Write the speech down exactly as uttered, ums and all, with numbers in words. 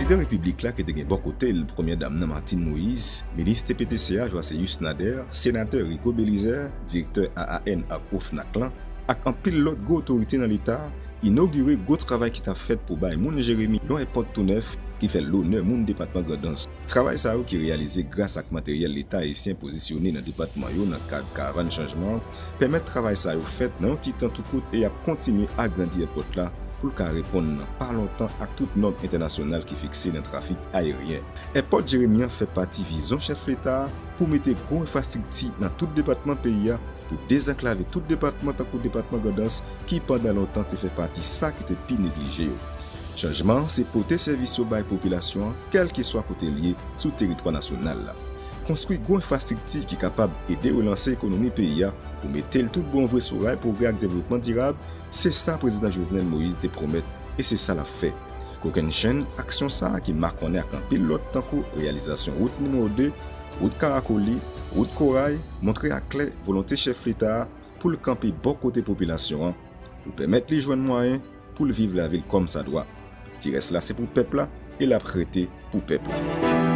Prezidan Repiblik la ki te gen bò kote l Premyè Dam nan Martine Moïse, minis T P T C a Joasséus Nader, senatè Rigaud Bélizaire, direktè A A N ak OFNAC lan, ak anpil lòt gwo otorite nan Leta, inogire gwo travay ki t ap fèt pou bay moun Jeremi yon èpòt tou nèf ki fè lonè moun depatman Grandans. Travay sa yo ki reyalize gras ak materyèl Leta ayisyen pozisyone nan depatman yo nan kad Karavàn Chanjman an pèmèt travay sa yo fèt nan yon ti tan tou kout e y ap kontinye agrandi èpòt la pou l ka reponn nan pa lontan ak tout nòm entènasyonal ki fikse nan trafik ayeryen. Èpòt Jeremi an fè pati vizyon chèf Leta a pou mete gwo enfrastrikti nan tout depatman peyi a pou dezanklave tout depatman tankou depatman Grandans ki pandan lontan te fè pati sa ki te pi neglije yo. Chanjman an se pote sèvis yo bay popilasyon an kèlkeswa kote l ye sou teritwa nasyonal la. Konstwi gwo enfrastrikti ki kapab ede relanse ekonomi peyi a pou mete l tout bon vre sou ray pwogrè ak devlopman dirab, se sa Prezidan Jovenel Moïse te pwomèt e se sa l ap fè. Kokennchenn aksyon sa a ki makònen ak anpil lòt tankou reyalizasyon wout nimewo de, wout Karakoli, wout Koray, montre aklè volonte chèf Leta a pou l kanpe bò kote popilasyon an pou pèmèt li jwenn mwayen pou l viv lavi l kòmsadwa. Ti rès la se pou pèp la e l ap rete pou pèp la.